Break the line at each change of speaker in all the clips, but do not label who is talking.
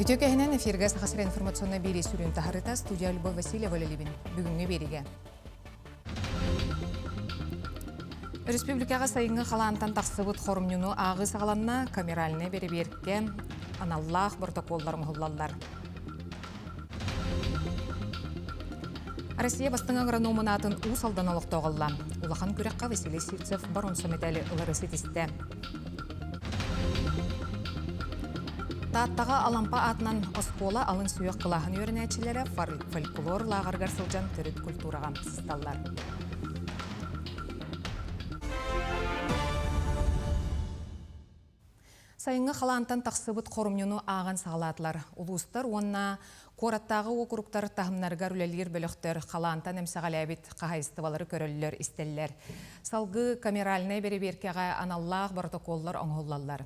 Үтүө кэһинэн эфиргэ Саха сирэ информационнай биэрии сүрүн таһарыта студия Любовь Васильева үлэлиибин. Бүгүҥҥү биэриигэ. Республикаҕа сайыҥҥы халаантан тахсыбыт хорумньуну ааҕыы саҕаланна, камеральнай бэрэбиэркэ аналлаах протоколлар оҥоһуллаллар. Россия бастыҥ агрономун аатын Уус Алдан олохтооҕо ылла. Улахан күрэххэ Василий Сивцев боруонса мэтээли ылары ситистэ. Тааттаҕа Алампа аатынан оскуола алын сүһүөх кылааһын үөрэнээччилэрэ фольклор лааҕырыгар сылдьан төрүт культураҕа сысталлар. Сайыҥҥы халаантан тахсыбыт хорумньуну ааҕан саҕалаатылар. Улуустар уонна куораттааҕы уокуруктар таһымнарыгар үлэлиир бөлөхтөр халаантан эмсэҕэлээбит хаһаайыстыбалары көрөллөр-истэллэр. Салгыы камеральнай бэрэбиэркэҕэ аналлаах боротокуоллар оҥоһуллаллар.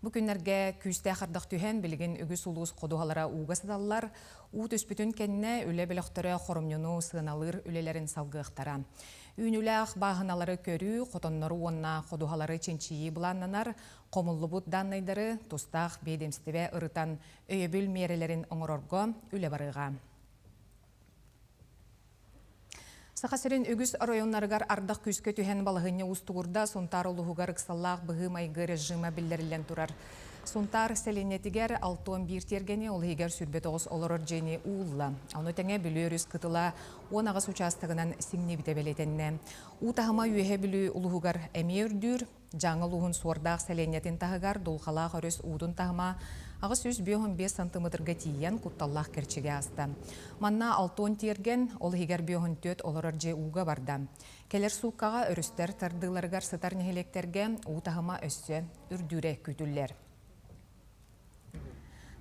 Бу күннэргэ күүстээх ардах түһэн, билигин үгүс улуус ходуһалара ууга сыталлар. Уу түспүтүн кэннэ үлэ бөлөхтөрө хорумньуну сыаналыыр үлэлэрин салгыахтара. Үүнүүлээх бааһыналары көрүү, хотоннору уонна ходуһалары чинчийии былааннанар, хомуллубут дааннайдары тустаах биэдэмистибэ ырытан өйөбүл миэрэлэрин оҥорорго үлэ барыаҕа. Саха сирин үгүс оройуоннарыгар ардах күүскэ түһэн балаһыанньа уустугурда Сунтаар улууһугар ыксаллаах быһыы-майгы режима биллэриллэн турар. Сунтаар сэлиэнньэтигэр 61 тиэргэни, ол иһигэр 29 олорор дьиэни уулла. Ону тэҥэ Бүлүү өрүс кытыла 18 учаастагынан сиҥнибитэ бэлиэтэннэ. Уу таһыма Үөһээ Бүлүү улууһугар эмиэ үрдүүр. Дьааҥы улууһун Суордаах сэлиэнньэтин таһыгар Дулҕалаах өрүс уутун таһыма 855 сантыметрга тиийэн кутталлаах кэрчигэ ааста. Манна 60 тиэргэн, ол иһигэр 54 олорор дьиэ ууга барда. Кэлэр сууккаҕа өрүстэр тардыыларыгар сытар нэһилиэктэргэ уу таһыма өссө үрдүүрэ күүтүллэр.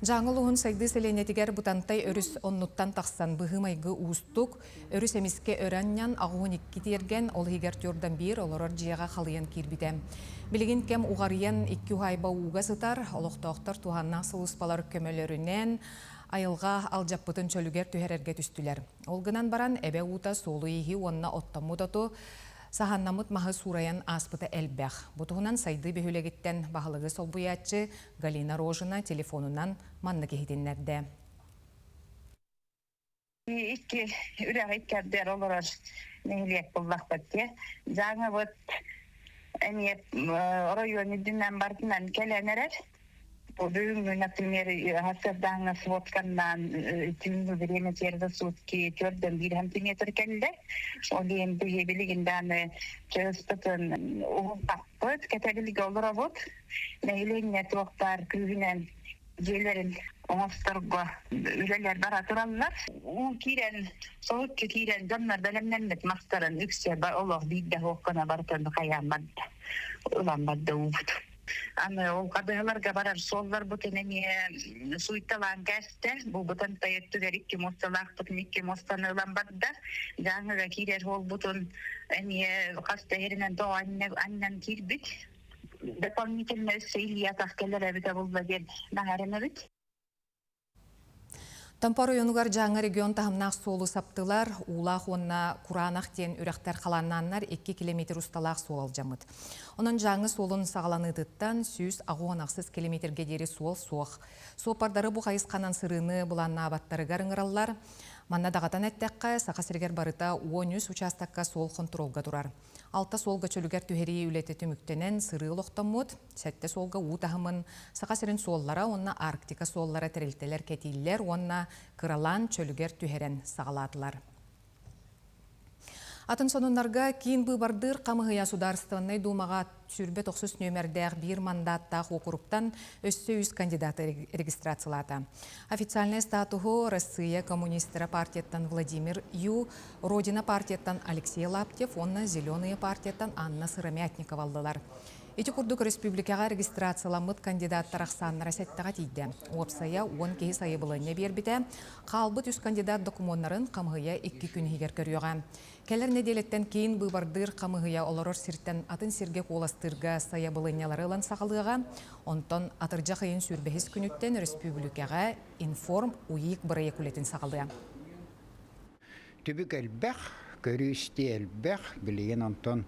Дьааҥы улууһун Сайдыы сэлиэнньэтигэр Бытантай өрүс оннуттан тахсан быһыы-майгы уустук, өрүс эмискэ өрө анньан 82 тиэргэн, ол иһигэр түөртэн биир олорор дьиэҕэ халыйан киирбитэ. Билигин кэм уҕарыйан икки уһаайба ууга сытар, олохтоохтор туһааннаах сулууспалар көмөлөрүнэн айылҕа алдьаппытын чөлүгэр түһэрэргэ түстүлэр. Ол гынан баран эбэ уута суолу-ииһи уонна оттоммут оту Саһааннаммыт маһы суурайан ааспыта элбэх. Бу туһунан Сайдыы бөһүөлэгиттэн баһылыгы солбуйааччы Галина Рожина телефонунан маннык иһитиннэрдэ.
Икки үрэҕи иккэрдэр олорор нэһилиэк буллахпыт дии. Дьааҥыбыт эмиэ оройуон үрдүнэн барытынан кэлэн эрэр. Бүгүҥҥү, например, сарсыардааҥҥы сводканнаан түүҥҥү время через сутки төрдөн биир сантиметр кэллэ. Ол иһин биһи билигин дааны чыыспытын уһулбаппыт, кэтэбилгэ олоробут. Нэһилиэнньэ туохтаар күүһүнэн дьиэлэрин оҥосторго үлэлэр бара тураллар. Уу киирэн, соһуччу киирэн дьоннор бэлэмнэммит мастарын үксэ олох биирдэ суоххуна барытын хайаан барда, ылан барда уубут. Аны ол хадыһаларга барар суолларбытын эмиэ суйталаан кээстэ. Бу Бытантай өттүгэр икки муосталаахпытын икки муостаны ылан барда. Дьааҥыга киирэр суолбутун эмиэ хас да иһэринэн тоҕо анньан киирбит. Дополнительно өссө Ильятов кэлэр эбитэ буолла диэн наһааран эбит.
Томпо оройуонугар Дьааҥы регион таһымнаах суолу саптылар, Уулаах уонна Кураанах диэн үрэхтэр халааннааннар 2 километр усталаах суол алдьаммыт. Онон Дьааҥы суолун саҕаланыытыттан 186 километргэ диэри суол суох. Суоппардары бу хайысханан сырыыны былааннаабаттарыгар ыҥыраллар. Манна даҕатан эттэххэ, Саха сиригэр барыта 13 учаастакка суол хонтуруолга турар. Алта суолга чөлүгэр түһэрии үлэтэ түмүктэнэн, сырыы олохтоммут. Сэттэ суолга уу таһымын Саха сирин суоллара уонна Арктика суоллара тэрилтэлэр кэтииллэр уонна кыралаан чөлүгэр түһэрэн саҕалаатылар. Атын сонуннарга киин быыбардыыр хамыһыйа Судаарыстыбаннай Дуумаҕа 29 нүөмэрдээх биир мандааттаах уокуруктан өссө үс кандидаты регистрациялаата. Официальнай статуһу Россия коммунистара партияттан Владимир Ю, Родина партияттан Алексей Лаптев уонна Зеленые партияттан Анна Сыромятникова ыллылар. Ити курдук республикаҕа регистрацияламмыт кандидаттар ахсааннара сэттэҕэ тиийдэ. Уопсайа 10 киһи сайабылыанньа биэрбитэ. Хаалбыт үс кандидат докумуоннарын хамыһыйа икки күн иһигэр көрүөҕэ. Кэлэр нэдиэлэттэн киин быыбардыыр хамыһыйа олорор сиртэн атын сиргэ куоластыырга сайабылыанньалары ылан саҕалыаҕа. Онтон атырдьах ыйын сүүрбэһис күнүттэн өрөспүүбүлүкэҕэ Информ УИК бырайыак үлэтин саҕалыа.
Түбүк элбэх. Көрүү-истии элбэх. Билигин онтон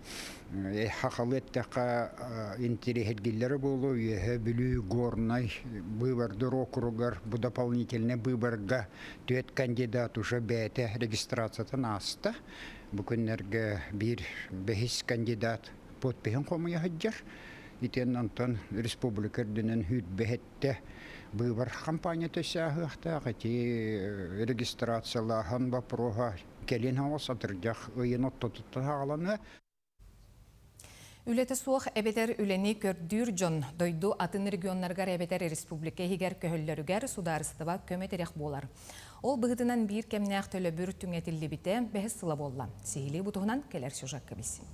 хахалы эттэххэ интириэһиргиллэрэ буолуо үөһэ Бүлүү Горнай быыбардыр округар бу дополнительный быыбарга түөрт кандидат уже бэйэтэ регистрациятын ааста. Бу күннэргэ биир бэһис кандидат подпиһын хомуйа сылдьар. Итиэннэ онтон республика үрдүнэн сүүрбэһэттэ быыбар хампаанньата сааһыахтаах. Ити регистрациялааһын боппуруоһа кэлин оҕус атырдьах ыйын ортотуттан саҕаланыа.
Үлэтэ суох эбэтэр үлэни көрдүүр дьон дойду атын регионнарыгар эбэтэр республика иһигэр көһөллөрүгэр судаарыстыба көмө-тирэх буолар. Ол быһыытынан биир кэмнээх төлөбүр түҥэтиллибитэ бэһис сыла буолла. Сиһилии бу туһунан кэлэр сюжекка билсиҥ.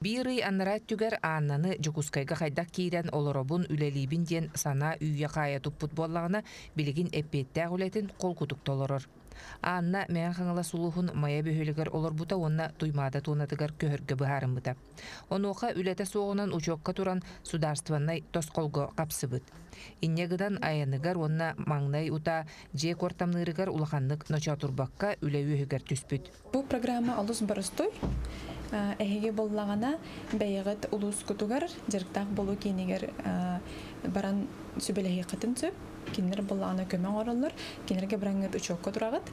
Биир ый анараа өттүгэр Аннаны Дьокуускайга хайдах киирэн олоробун, үлэлиибин диэн санаа үүйэ-хаайа туппут буоллаҕына, билигин эппиэттээх үлэтин холкутук толорор. Анна Мэҥэ Хаҥалас улууһун Майа бөһүөлэгэр олорбута уонна Туймаада туонатыгар көһөргө быһаарыммыта. Онуоха үлэтэ суоҕунан учуокка туран судаарыстыбаннай тосхолго хапсыбыт. Инньэ гынан айаныгар уонна маҥнай утаа дьиэ куортамныырыгар улаханнык ночоотурбакка үлэ үөһүгэр түспүт.
Бу программа олус боростуой. Эһиги буллаҕына бэйэҕит улуускутугар дьарыктаах буолуу киинигэр баран сүбэлэһиэххитин сөп. Кинилэр буллаҕына көмө оҥороллор. Кинилэргэ бараҥҥыт учуокка тураҕыт.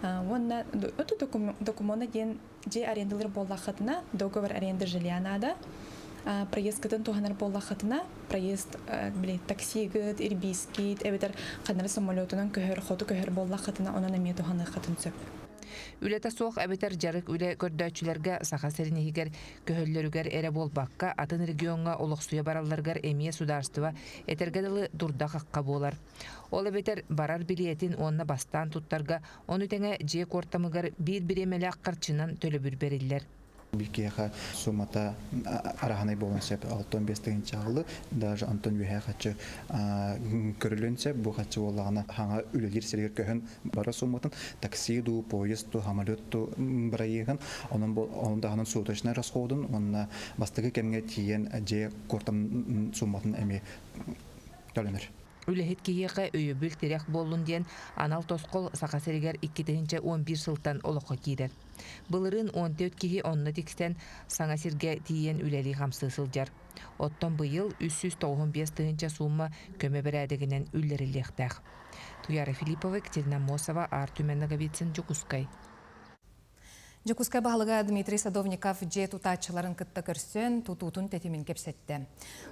Уонна докумуона диэн дьиэ арендалыыр буоллаххытына договор аренды жилья наада. Проездкытын туһанар буоллаххытына проезд били таксигыт, ирбиискит эбэтэр ханна самолетунан көһөр, хоту көһөр буоллаххытына онон эмиэ туһаныаххытын сөп.
Үлэтэ суох эбэтэр дьарык үлэ көрдөөччүлэргэ Саха сирин иһигэр көһөллөрүгэр эрэ буолбакка, атын региоҥҥа олохсуйа баралларыгар эмиэ судаарыстыба этэргэ дылы дурда-хахха буолар. Ол эбэтэр барар билиэтин уонна бастаан туттарга, ону тэҥэ дьиэ куортамыгар биир бириэмэлээх харчынан төлөбүр бэриллэр.
Биһиэхэ суммата араһанай буолуон сөп. 65 тыһыынчаҕылы, даже онтон үөһээ хаччы көрүлүөн сөп. Бу хаччы буоллаҕына хаҥа үлэлиир сиригэр көһөн бара сумматын такси дуу, поезд дуу, самолет дуу бырайыагын, онон онон даҕаны суточнай расходун уонна бастакы кэмҥэ тиийэн дьиэ куортам сумматын эмиэ төлөнөр.
Үлэһит киһиэхэ өйөбүл тирэх буоллун диэн анал тосхол Саха сиригэр 2011 сылтан олоххо киирэр. Былырыын 14 киһи онно тиксэн, саҥа сиргэ тиийэн үлэлии-хамсыы сылдьар. Оттон быйыл 395 тыһыынча суумма көмө бэрээдэгинэн үллэриллиэхтээх. Туяра Филиппова, Екатерина Аммосова, Артур Ноговицын, Дьокуускай.
Дьокуускай баһылыга Дмитрий Садовников дьиэ тутааччыларын кытта көрсөн, тутуутун тэтимин кэпсэттэ.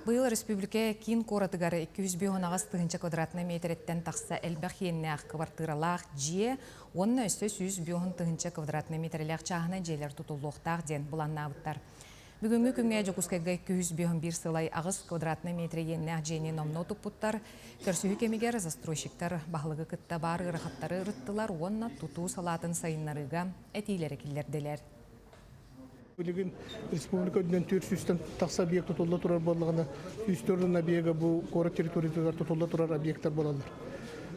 Быйыл республика киин куоратыгар 258 тыһыынча квадратнай миэтэрэттэн тахса элбэх иэннээх кыбартыыралаах дьиэ уонна өссө 105 тыһыынча квадратнай миэтэрэлээх чааһынай дьиэлэр тутуллуохтаах диэн былааннаабыттар. Бүгүҥҥү күҥҥэ Дьокуускайга 251 сылай 8 квадратнай метр иэннээх дьиэни номнуо туппуттар. Көрсүһүү кэмигэр застройщиктар баһылыгы кытта баар ыарахаттары ырыттылар уонна тутуу салаатын сайыннарыыга этиилэри киллэрдилэр.
Билигин республика үрдүнэн 400-тэн тахса объект тутулла турар буоллаҕына, 104 объега бу куорат территориятыгар тутулла турар объектар буолаллар.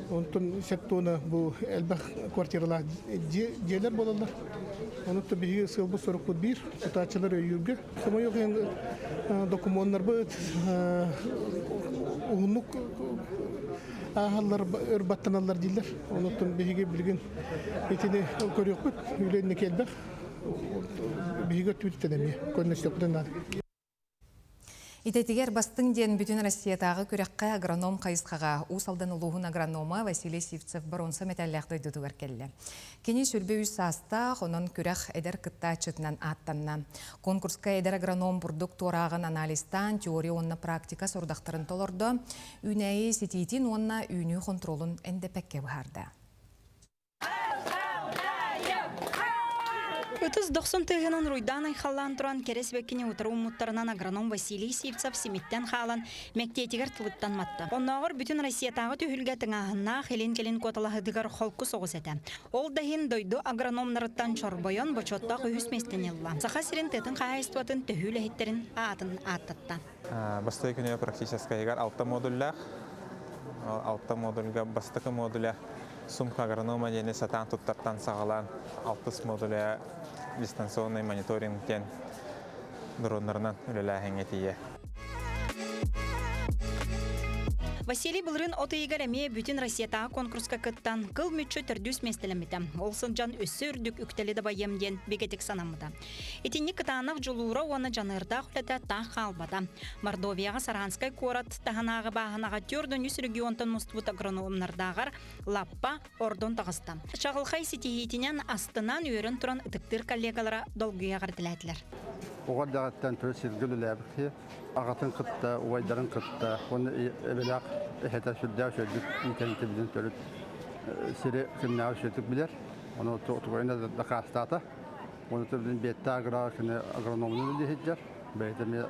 Онтон сектона бу элбэх квартиралаах дьиэлэр буолаллар. Онуттан биһиги сыалбыт сорукпут биир, тутааччылар өйүүргэ. Хомойуох иһин докумуоннарбыт уһуннук ааһаллар, өр баттаналлар дииллэр. Онуттан биһиги билигин итини көрүөхпүт, үлэ инники элбэх. Биһиги өттүбүтүттэн эмиэ көрүнэстиэхпитин наада.
Идэтигэр бастыҥ диэн бүтүн Россиятааҕы күрэххэ агроном хайысхаҕа Уус Алдан улууһун агронома Василий Сивцев боруонса мэтээллээх дойдутугар кэллэ. Кини сүрбэ үс саастаах, онон күрэх эдэр кыттааччытынан ааттанна. Конкурска эдэр агроном бурдук туорааҕын анализтаан теория уонна практика сорудахтарын толордо, үүнээйи ситиитин уонна үүнүү хонтуруолун эндэпэккэ быһаарда.
Ытыс дохсун тыаһынан уруйдаан айхаллаан туран кэрэ сибэккини утары ууммуттарынан агроном Василий Сивцев симиттэн хаалан мэктиэтигэр тылыттан матта. Оннооҕор бүтүн Россиятааҕы түһүлгэ тыҥааһыннаах илин-кэлин куоталаһыытыгар холку соҕус этэ. Ол да иһин дойду агрономнарыттан чорбойон бочуоттаах үһүс миэстэни ылла. Саха сирин тыатын хаһаайыстыбатын төһүү үлэһиттэрин аатын ааттатта.
Бастакы күнү практическайыгар алта модуллаах. Алта модульга бастакы модуля сумка агронома диэни сатаан туттартан саҕалаан алтыс модуля дистанционный мониторинг диэн дроннарынан үлэлээһиҥҥэ тиийэ.
Василий былырыын от ыйыгар эмиэ бүтүн Россиятааҕы конкурска кыттан, кыл мүччү төрдүс миэстэлэммитэ. Ол сылдьан өссө үрдүк үктэли дабайыам диэн бигэтик санаммыта. Итинник кытаанах дьулуура уонна дьаныардаах үлэтэ таах хаалбата. Мордовияҕа Саранскай куорат таһынааҕы бааһынаҕа 43 регионтан мустубут агрономнардааҕар лаппа ордон таҕыста. Чаҕылхай ситиһиитинэн астынан үөрэн туран ытыктыыр коллегалара долгуйа эҕэрдэлээтилэр.
Оҕо эрдэҕиттэн төрүт сиргэ үлэлээбит аҕатын кытта, убайдарын кытта уонна эбэлээх эһэтэ сүрдээх үчүгэйдик иитэн итибитин төрүт сири кимнээҕи үчүгэйдик билэр. Ону тугайын да дакаастаата. Уонна билин биэтте агро кини агрономунан үлэлии сылдьар. Бэйэтэ эмиэ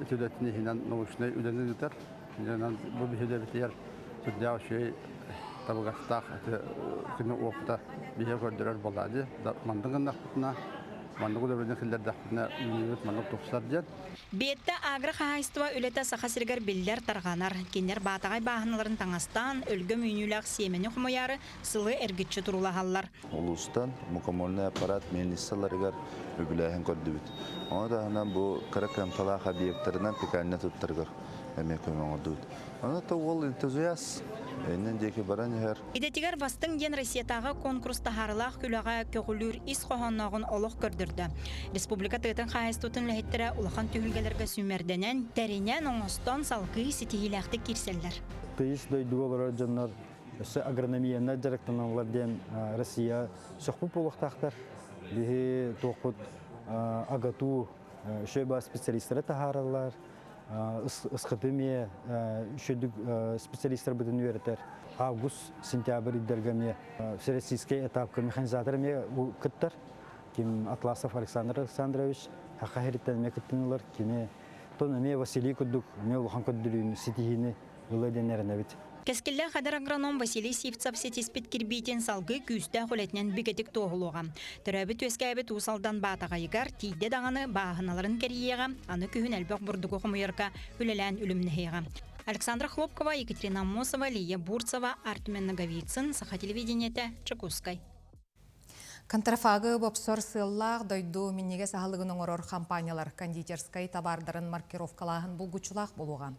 ити үлэтин иһинэн научнай үлэни ыытар. Инэн бу биһи үлэбитигэр сүрдээх үчүгэй табыгастаах кини опыта биһиэхэ көрдөрөр буоллаа дии. Маннык гыннахпытына, маннык үлэбитин киллэрдэхпитинэ үүнүүбүт маннык тупсар диэн.
Биэттэ агро хаһаайыстыба үлэтэ Саха сиригэр биллэр тарҕанар. Кинилэр Баатаҕай бааһыналарын таҥастаан, өлгөм үүнүүлээх сиэмэни хомуйаары сылы эргиччи туруулаһаллар.
Улуустан мукомольнай аппарат мельницаларыгар үбүлээһин көрдүбүт. Ону таһынан бу кыра кыамталаах объектарынан пекарня туттарыгар эмиэ көмө оҥордубут. Аны то уол энтузиаст иннин диэки баран иһэр.
Идэтигэр бастыҥ диэн Россиятааҕы конкурс таһаарылаах күлэҕэ көҕүлүүр ис хоһооннооҕун олох көрдөрдө. Республика тыатын хаһаайыстыбатын үлэһиттэрэ улахан түһүлгэлэргэ сүүмэрдэнэн, тэринэн, оҥостон салгыы ситиһиилээхтик киирсэллэр.
Тыйыс дойдуга олорор дьоннор өссө агрономиянан дьарыктаналлар диэн Россия сөхпүт буолуохтаахтар. Биһи туохпут АГАТУ үчүгэй специалистары таһаараллар. Ысхыты эмиэ үчүгэй специалистарбытын үөрэтэр. Август, сентябрь ыйдарга эмиэ всероссийскай этапка механизатор эмиэ кыттар. Ким Атласов Александр Александрович Хаха сириттэн эмиэ кыттыналар. Кини тон эмиэ Василий курдук эмиэ улахан көрдөрүүнү, ситиһиини ылыа диэн эрэнэбит.
Кэскиллээх эдэр агроном Василий Сивцев ситиспит кирбиитин салгыы күүстээх үлэтинэн бигэтик туоһулуоҕа. Төрөөбүт-үөскээбит Уус Алдан Баатаҕайыгар тиийдэ даҕаны бааһыналарын кэрийиэҕэ, аны күһүн элбэх бурдугу хомуйарга үлэлээн үлүмнэһиэҕэ. Александра Хлопкова, Екатерина Аммосова, Лия Бурцева, Артем Ноговицын, Саха телевидениетэ, Чекускай.
Контрафагы бопсор сыаллаах дойду минньигэс аһылыгын оҥорор компаниялар кондитерскай табаардарын маркировкалааһын булгуччулаах буолуоҕа.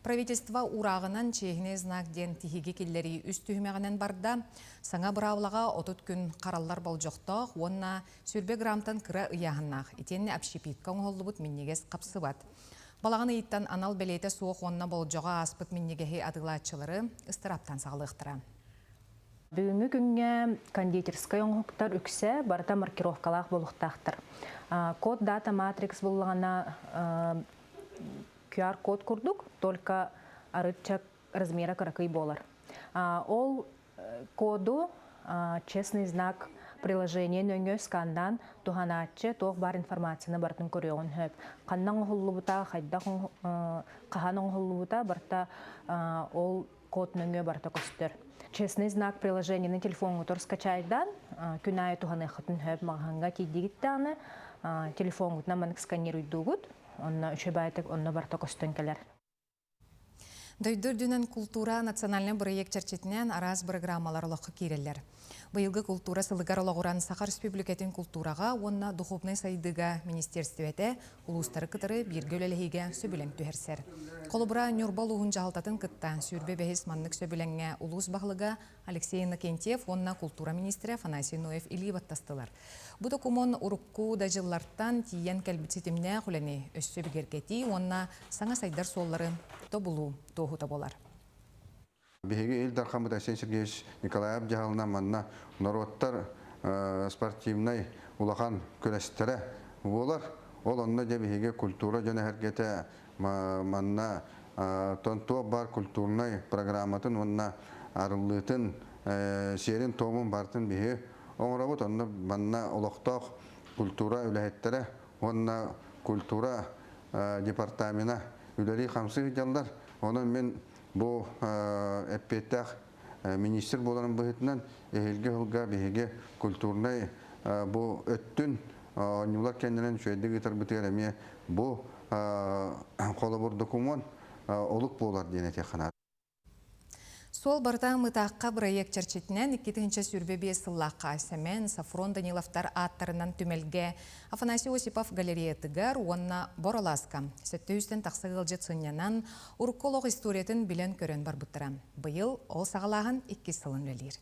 Правительство уурааҕынан чиэһинэй знак диэн тиһиги киллэрии үс түһүмэҕинэн барда. Саҥа быраабылаҕа 30 күн хараллар болдьохтоох уонна 20 граммтан кыра ыйааһыннаах. Итиэннэ общепитка оҥоһуллубут минньигэс хапсыбат. Балаҕан ыйыттан анал бэлиэтэ суох уонна болдьоҕо ааспыт минньигэһи атыылааччылары ыстырааптан саҕалыахтара.
Бүгүҥҥү күҥҥэ кондитерскай оҥоһуктар үксэ барыта маркировкалаах буолуохтаахтар. Код дата матрикс буллаҕына QR-код курдук, только арычча размера кыракый буолар. Ол коду честный знак приложение нөҥүө скандаан туһанааччы туох баар информацияны барытын көрүөҕүн сөп. Ханна оҥоһуллубута, хайдах хаһан оҥоһуллубута барыта ол код нөҥүө барыта көстөр. Честный знак приложениены телефоҥҥутугар скачайдаан күн аайы туһаныаххытын сөп маҕаһыыҥҥа тиийдигит даҕаны телефоҥҥутунан маннык сканируйдуугут онно үчүгэй онно барыта көстөн кэлэр.
Дойду үрдүнэн култуура национальнай бырайыак чэрчитинэн араас бырагыраамалар олоххо киирэллэр. Быйылгы култуура сылыгар олоҕуран Саха Республикатын култуураҕа уонна духовнай сайдыыга министиэрстибэтэ улуустары кытары бииргэ үлэлэһиигэ сөбүлэҥ түһэрсэр. Холобура, Ньурба улууһун дьаһалтатын кытта 25 маннык сөбүлэҥҥэ улуус баһылыга Алексей Иннокентьев уонна култуура министрэ Афанасий Ноев илии баттастылар. Бу докумуон урукку да дьыллартан тиийэн кэлбит ситимнээх үлэни өссө бигэргэтии уонна саҥа сайдар суоллары тобулуу туоһута буолар.
Биһиги Ил Дархаммыт Айсен Сергеевич Николаев дьаһалынан манна норуоттар спортивнай улахан күрэстэрэ буолар. Ол онно дьэ биһиги культура дьон эһэргэтэ манна туох баар культурнай программатын уонна арыллыытын сиэрин-туомун барытын биһи оҥоробут. Онно манна олохтоох культура үлэһиттэрэ уонна культура департамена үлэлии-хамсыы сылдьаллар. Онон мин Бу эппиэттээх министр буоларын быһыытынан эһиилги сылга биһиги культурнай бу өттүн оонньуулар кэннинэн үчүгэйдик ыытарбытыгар эмиэ бу холобур докумуон олук буолар диэн этиэххэ наада.
Суол барыта Мытаахха бырайыак чэрчитинэн 2025 сыллаахха Сэмэн, Софрон Даниловтар ааттарынан түмэлгэ Афанасий Осипов галереятыгар уонна Боролааска сэттэ үстэн тахса ыалдьыт сынньанан, урукку олох историятын билэн-көрөн барбыттара. Быйыл ол саҕалааһын иккис сылын үлэлиир.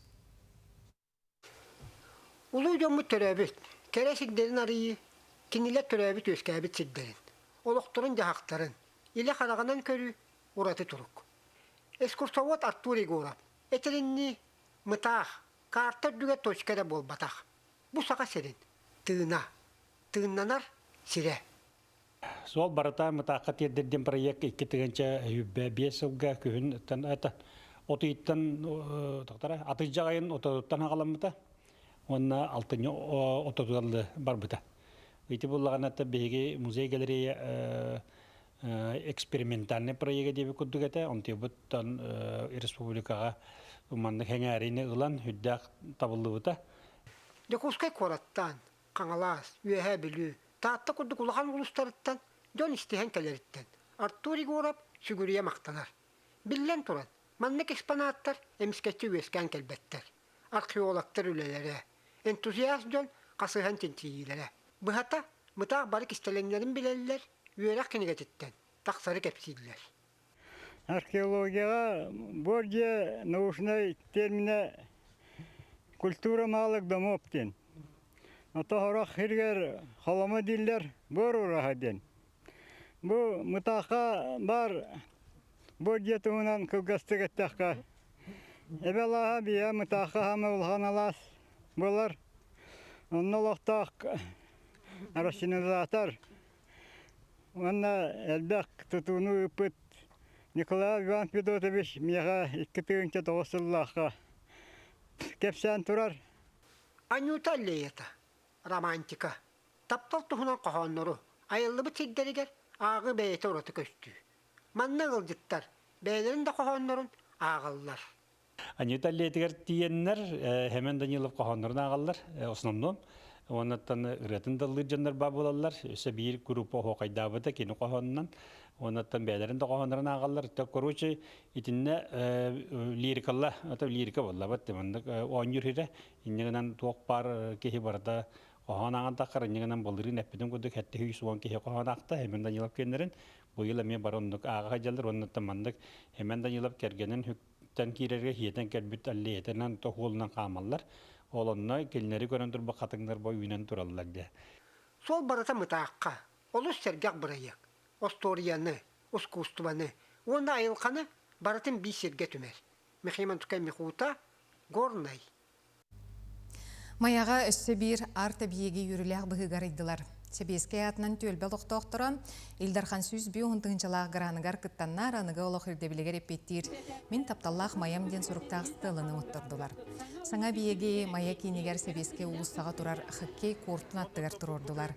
Улуу дьоммут төрөөбүт, кэрэ сирдэрин арыйыы, кинилэр төрөөбүт-үөскээбит сирдэрин, олохторун-дьаһахтарын илэ хараҕынан көрүү ураты турук. Экскурсовод Артур Егоров этэринии, мытаах, карта үрдүгэр точка эрэ буолбатах. Бу Саха сирин тыына, тыыннанар сирэ.
Суол барыта Мытаахха тиэрдэр диэн проект 2025 сылга күһүн это от ыйыттан тохтора атырдьах айын оторуттан хаҕаламмыта уонна алтынньы ототугар барбыта. Ити буллаҕына биһиги музей галерея экспериментальный проекта диэби курдук этэ. Онтуйбуттан республикаҕа маннык хэҥээрини ылан үрдээх табыллыбыта.
Дьокуускай куораттан, Хаҥалас, Үөһээ Бүлүү, Таатта курдук улахан улуустарыттан дьон истиһэн кэлэриттэн Артур Егоров сүгүрүйэ махтанар. Биллэн туран, маннык экспонаттар эмискэччи үөскээн кэлбэттэр. Археологтар үлэлэрэ, энтузиаст дьон хасыһан чинчийиилэрэ. Быһата, мытаах бары кистэлэҥнэрин билэллэр, үөрэх кинигэтиттэн тахсары кэпсииллэр.
Археологияҕа буор дьиэ научнай терминэ культура малых домов диэн. Ото сорох сиригэр холомо дииллэр, буор ураһа диэн. Бу Мытаахха баар буор дьиэ туһунан кылгастык эттэххэ, Эбэ алааһа биһиэхэ Мытаахха хаама улахан алаас буолар. Онно олохтоох рационализатор Уонна элбэх тутууну ыыппыт Николай Иван Федотович миэхэ 2009 сыллаахха кэпсээн турар.
Анюта аллеята, романтика, таптал туһунан хоһооннору айыллыбыт сирдэригэр ааҕыы бэйэтэ ураты көстүү. Манна ыалдьыттар бэйэлэрин да хоһооннорун ааҕаллар.
Анюта аллеятыгар тиийэннэр Хэмэн Данилов хоһооннорун ааҕаллар основном. Уоннаттан ырыатын даллыыр дьоннор баа буолаллар. Өссө биир группа оһуохайдаабыта кини хоһоонунан. Уоннаттан бэйэлэрин да хоһооннорун ааҕаллар. Короче, итиннэ лирикалла, это лирика буоллабат, маннык оонньуур хирэ. Инньэ гынан туох баар киһи барыта хоһоон ааҕан таххар, инньэ гынан былырыын эппитим курдук 710 киһи хоһоон аахта Хэмэн Данилов киэннэрин. Быйыл эмиэ бары оннук ааҕа сылдьаллар. Уоннаттан маннык Хэмэн Данилов кэргэнин тэн киирэргэ хиэтэн кэлбит аллеятынан тоһуолунан хаамаллар. Ол онно кинилэри көрөн турбут хатыҥнар бо үүнэн тураллар дьэ.
Суол барыта мытаахха, олус сэргэх бырайыак. Остуоруйаны, ускуустубаны уонна айылҕаны барытын биир сиргэ түмэр. Михаил Мантукай Михута, Горнай.
Майаҕа өссө биир арт-эбийиэги үөрүүлээх быһыыга арыйдылар. Сэбиэскэй аатынан түөлбэ олохтоохторо Ил Дархан 105 тыһыынчалаах граныгар кыттаннар аныгы олох ирдэбилигэр эппиэттиир «Мин тапталлаах Майам» диэн суруктаах стеланы оҥоттордулар. Саҥа эбийиэги Майа киинигэр Сэбиэскэй уулуссаҕа турар хоккей куортун аттыгар туруордулар.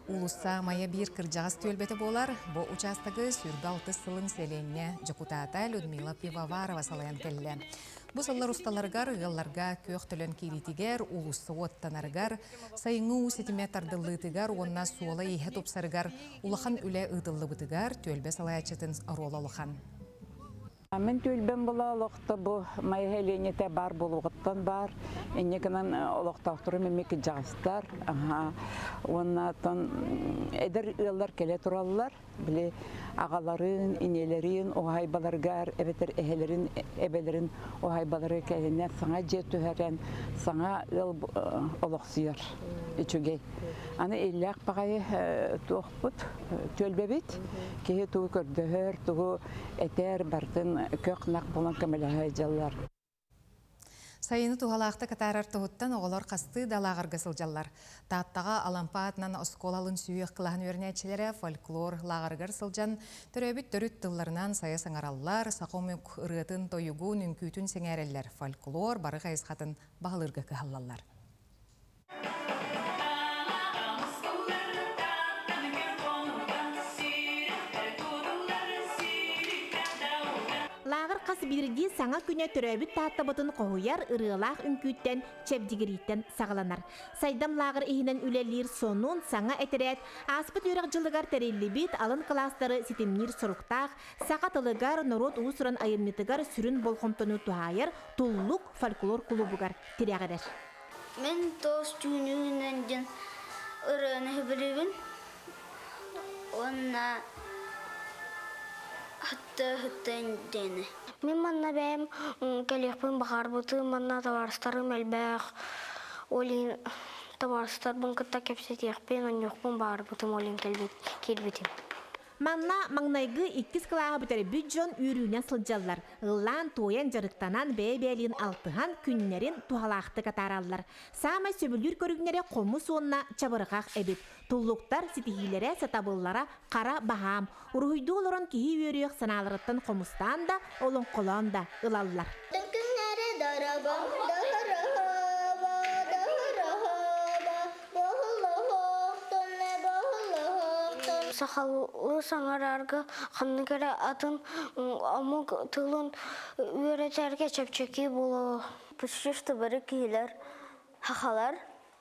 Уулусса Майа биир кырдьаҕас түөлбэтэ буолар. Бу учаастагы 26 сылын сэлиэнньэ дьокутаата Людмила Пивоварова салайан кэллэ. Бу сыллар усталарыгар ыалларга күөх төлөн киириитигэр, уулусса уоттанарыгар, сайыҥҥы уу ситимэ тардыллыытыгар уонна суола-ииһэ тупсарыгар улахан үлэ ыытыллыбытыгар түөлбэ салайааччытын оруола улахан.
Мин түөлбэм була олохто бу Майа нэһилиэнньэтэ баар буолуоҕуттан баар. Инньэ гынан олохтоохторум эмиэ кырдьаҕастар. Уонна оттон эдэр ыаллар кэлэ тураллар. Били аҕаларын, инэлэрин уһаайбаларыгар эбэтэр эһэлэрин, эбэлэрин уһаайбалары кэлинэ саҥа дьиэ түһэрэн саҥа ыал олохсуйар үчүгэй. Аны иллээх баҕайы туохпут түөлбэбит. Киһи тугу көрдөһөр, тугу этэр барытын көх-нах буолан көмөлөһө сылдьаллар.
Сайыны туһалаахтык атаарар туһуттан оҕолор хастыы да лааҕырга сылдьаллар. Тааттаҕа Алампа аатынан оскуола алын сүһүөх кылааһын үөрэнээччилэрэ фольклор лааҕырыгар сылдьан төрөөбүт төрүт тылларынан сайа саҥараллар, саха омук ырыатын, тойугун, үҥкүүтүн сэҥээрэллэр, фольклор бары хайысхатын баһылыырга кыһаллаллар.
Лааҕыр
хас биирдии саҥа күнэ төрөөбүт Тааттабытын хоһуйар ырыалаах үҥкүүттэн, чэбдигирииттэн саҕаланар. Сайдам лааҕыр иһинэн үлэлиир сонун, саҥа этэрээт ааспыт үөрэх дьылыгар тэриллибит алын кылаастары ситимниир соруктаах, саха тылыгар, норуот уус-уран айымньытыгар сүрүн болҕомтону туһаайар Туллук фольклор кулуубугар тирэҕирэр.
Мин туос түүнүгүнэн диэн ырыаны сөбүлүүбүн уонна хатты-хаттын диэни.
Мин манна бэйэм кэлиэхпин баҕарбытым, манна табаарыстарым элбэх, ол иһин табаарыстарбын кытта кэпсэтиэхпин, оонньуохпун баҕарбытым, ол иһин киирбитим.
Манна маҥнайгы иккис кылааһы бүтэрбит дьон үөрүүнэн сылдьаллар. Ыллаан-туойан дьарыктанан, бэйэ-бэйэлиин алтыһан, күннэрин туһалаахтык атаараллар. Саамай сөбүлүүр көрүҥнэрэ хомус уонна чабырҕах эбит. Туллуктар ситиһиилэрэ, сатабыллара хара баһаам. Уруһуйдуу олорон киһи үөрүөх санааларыттан хомустаан да, олоҥхолоон да ылаллар.
Күннэри дорого, дорого, дорого,
Сахалыы саҥарарга ханнык эрэ атын омук тылын үөрэтэргэ чэпчэки буолуо.
Почти что бары киһилэр хахалар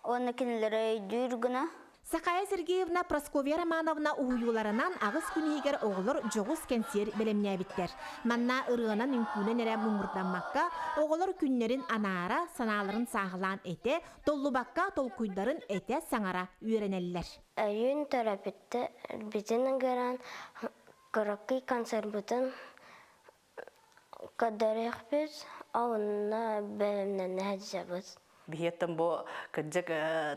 уонна кинилэри өйдүүр гына
Сахая Сергеевна Прасковья Романовна уһуйууларынан аҕыс күн иһигэр оҕолор дьоҕус кэнсиэр бэлэмнээбиттэр. Манна ырыанан үҥкүүнэн эрэ муҥурдаммакка, оҕолор күннэрин анаара, санааларын сааһылаан этэ, толлубакка толкуйдарын этэ, саҥара үөрэнэллэр.
Өйүүн төрөппүттэрбитин ыҥыран кыракый концерпытын көрдөрүөхпүт, онно бэлэмнэнэ сылдьабыт.
Биһиэттэн бу кырдьык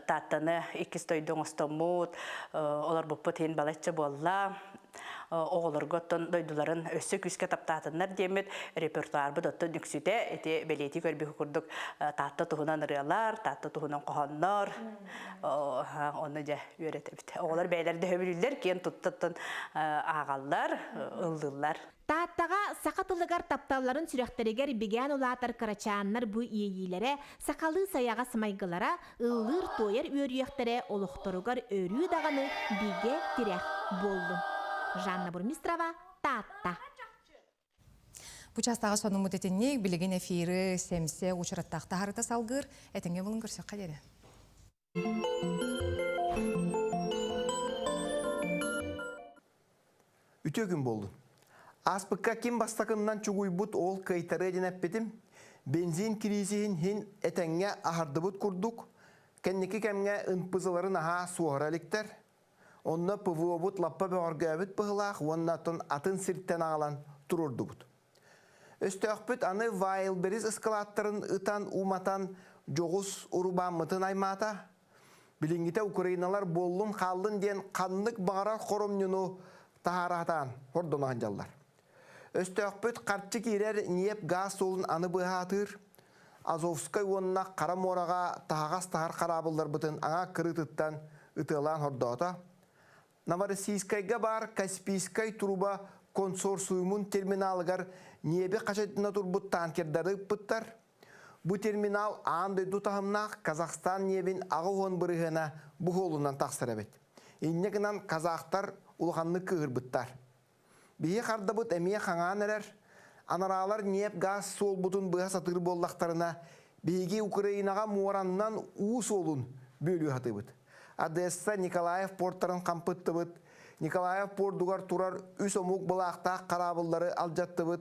Тааттаны иккис дойду оҥостоммут, олорбуппут иһин балачча буолла. Оҕолорго оттон дойдуларын өссө күүскэ таптаатыннар диэммит репертуарбыт оттон үксүтэ ити бэлиэтии көрбүт курдук Таатта туһунан ырыалар, Таатта туһунан хоһооннор онно дьэ үөрэтэбит. Оҕолор бэйэлэрэ да сөбүлүүллэр, киэн туттан ааҕаллар, ыллыыллар.
Тааттаҕа саха тылыгар тапталларын сүрэхтэригэр бигээн улаатар кырачааннар бу иэйиилэрэ, сахалыы сайаҕас майгылара, ыллыыр-туойар үөрүйэхтэрэ олохторугар өрүү даҕаны бигэ тирэх буоллун. Жанна Бурмистрова, Таатта.
Бу чаастааҕы сонуммут итинник, билигин эфиры сэмсэ учараттаах таһарыта салгыыр, этэҥҥэ булун көрсөххө диэри.
Үтүө күн буоллун. Ааспыкка ким бастакыннан чугуйбут ол кыайтарыа диэн эппитим. Бензин кириисиһин иһин этэҥҥэ аһардыбыт курдук, кэнники кэмҥэ ынпызылары наһаа суоһара иликтэр. Онно ПВО-бут лаппа бөҕөргөөбүт быһылаах уонна оттон атын сиртэн аҕалан туруордубут. Өстөөхпүт аны Вайлберис ыскылааттарын ытан уматан дьоҕус урубааммытын аймаата. Билиҥҥитэ украиналар буоллун-хааллын диэн ханнык баҕарар хоромньуну таһаара сатаан хордоно сылдьаллар. Өстөөхпүт харчы киирэр ньиэп-гаас суолун аны быһаатыыр. Азовскай уонна Хара муораҕа таһаҕас таһар хараабылларбытын аҥа кырыытыттан ытыалаан хордоото. Новороссийскайга баар Каспийскай труба консорциумун терминалыгар ньиэби хачайдана турбут танкердары ыппыттар. Бу терминал аан дойду таһымнаах Казахстан ньиэбин 80 бырыһыана буһуолунан тахсар эбит. Инньэ гынан казахтар улаханнык кыыһырбыттар. Биһи хардабыт эмиэ хаҥаан эрэр. Анараалар ньиэп-гаас суолбутун быһа сатыыр буоллахтарына, биһиги Украинаҕа муораннан уу суолун бүөлүү сатыыбыт. Одесса, Николаев портарын хампыттыбыт, Николаев пордугар турар үс омук былаахтаах хараабыллары алдьаттыбыт.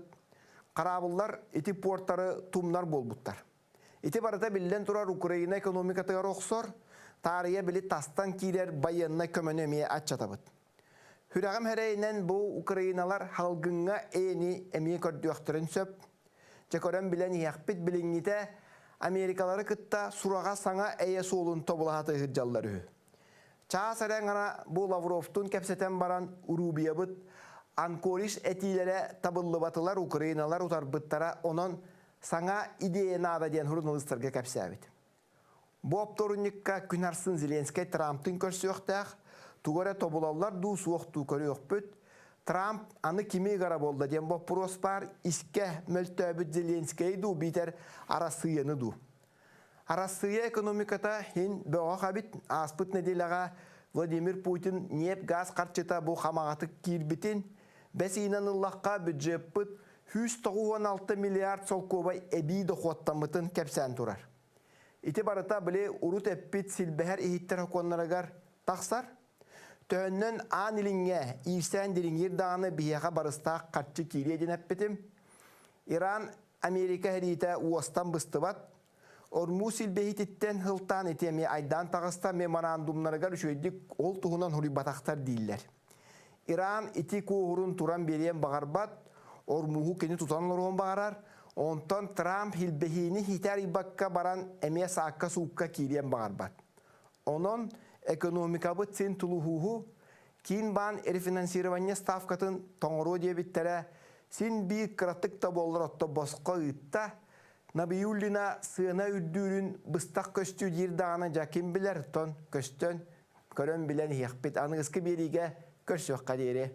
Хараабыллар ити портары тумнар буолбуттар. Ити барыта биллэн турар Украина экономикатыгар охсор, таарыйа били тастан киирэр байыаннай көмөнү эмиэ аччатабыт. Сүрэҕим эрэйинэн бу украиналар халгыҥҥа эйэни эмиэ көрдүөхтэрин сөп. Дьэ көрөн билэн иһиэхпит билиҥҥитэ Америкалары кытта сураҕа саҥа эйэ суолун тобулаһа сылдьаллар үһү. Чаас эрэ аҥара бу Лавровтуун кэпсэтэн баран Рубиябыт Анкоридж этиилэрэ табыллыбатылар украиналар утарбыттара онон саҥа идея наада диэн суруналыыстарга кэпсээбит. Бу оптуорунньукка күн арсын Зеленскэй Трамптыын көрсүөхтээх, тугу эрэ тобулаллар дуу, суох дуу көрүөхпүт. Трамп аны кими ыгара буолла диэн боппуруос баар, искэ мөлтөөбүт Зеленскэйи дуу, биитэр Арассыыйаны дуу. Арассыыйа экономиката иһин бөҕөх эбит. Ааспыт нэдиэлэҕэ Владимир Путин ньиэп-гаас харчыта бу хамаҕатык киирбитин, бэс ыйынан ыллахха бюджеппыт 196 миллиард солкуобай эбии дохуоттаммытын кэпсээн турар. Ити барыта били урут эппит силбэһэр иһиттэр сокуоннарыгар тахсар. Төһөннөн Аан Илиҥҥэ иирсээн дириҥиир даҕаны биһиэхэ барыстаах харчы киириэ диэн эппитим. Иран Америка сэриитэ уостан быстыбат. Ормуз силбэһиититтэн сылтаан ити эмиэ айдаан таҕыста меморандумнарыгар үчүгэйдик ол туһунан суруйбатахтар дииллэр. Иран ити куоһурун туран биэриэн баҕарбат, Ормуһу кини тутан олоруон баҕарар, онтон Трамп силбэһиини ситэ арыйбакка баран эмиэ саакка-суукка киириэн баҕарбат. Онон экономикабыт син тулуһууһу, Киин баан рефинансирование ставкатын тоҥоруо диэбиттэрэ, син биир кыратык да буоллар отто босхо ыытта, Набиуллина сыана үрдүүрүн быстах көстүү диир даҕаны дьэ ким билэр, тон көстөн, көрөн билэн иһиэхпит. Аныгыскы биэриигэ көрсүөххэ диэри.